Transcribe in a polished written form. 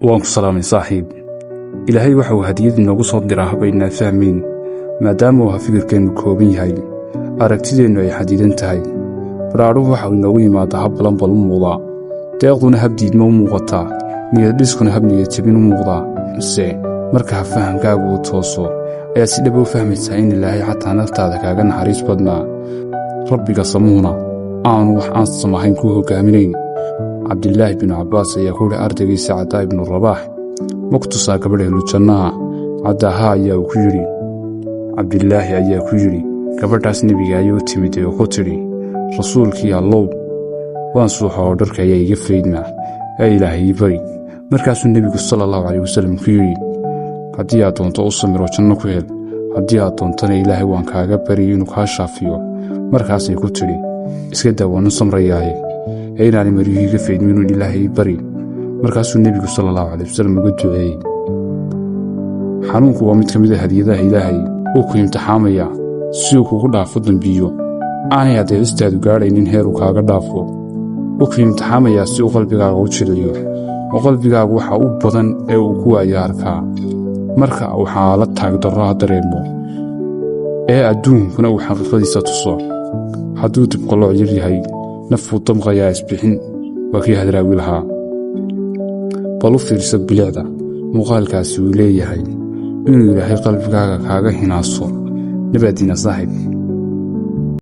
Waan ku salaamay, saaxiib. Ilaahay waxa uu hadiyad inoogu soo diraa habaynaan fahmayn, maadaama uu hafikirkeennu kooban yahay, aragtideennu ay xadidan tahay. Badhaadhuhu waxa uu inoogu yimaadaa hab balanbal u muuqdaa, deeqduna hab diidmo u muuqataa, niyadhiskuna hab niyadjabin u muuqdaa. Mise marka habfahankaagu uu tooso ayaad si dhab u fahmaysaa in Ilaahay xataa naftaada kaaga naxariis badnaa, Rabbiga samuhuna aanu wax aan samahayn kuu hoggaaminayn. Cabdilaahi binu Cabbaas ayaa ku yidhi ardaygiisa Cadaa ibnu Rabaax: "Ma ku tusaa gabadh ehlu jannaha?" "Cadaaha," ayaa uu ku yidhi. Cabdilaahi ayaa ku yidhi: "Gabadhaas Nebiga ayuu timid oo ku tidhi: 'Rasuulkii Allow, waan suuxa oo dharka ayaa iga faydmaa, ee Ilaahay ii bari.' Markaasuu Nebigu sala Allahu caleyh wasallam ku yidhi: 'Haddii aad doonto, u samiro, janno ku hel. Haddii aad doontana, Ilaahay waan kaaga bariyay inuu kaa shaafiyo.' Markaasay ku tidhi: 'Iska daa, waanu samrayaaye, ee inaanay maryuhu iga faydminun Ilaahay ii bari.' Markaasuu Nebigu sala Allahu caleyh wasallam uga duceeyey." Xanuunku waa mid ka mid a hadiyadaha Ilaahay uu ku imtixaamaya si uu kugu dhaafo dembiyo aanay adeecistaadu gaadhaynin heer uu kaaga dhaafo. Wuu ku imtixaamayaa si uu qalbigaaga u jiliyo, oo qalbigaagu waxa u badan ee uu ku waayo arkaa marka uu xaalad taagdarro ha dareemo ee adduunkuna uu xaqiiqadiisa tuso. Hadduu dibqallooc yar yahay, nafuu damqayaa, isbixin waa kii Hadraawi lahaa. Bal u fiirsa bilicda muuqaalkaasi uu leeyahay inuu Ilaahay qalbigaaga kaaga hinaaso. Nabaadiina, saaxiib.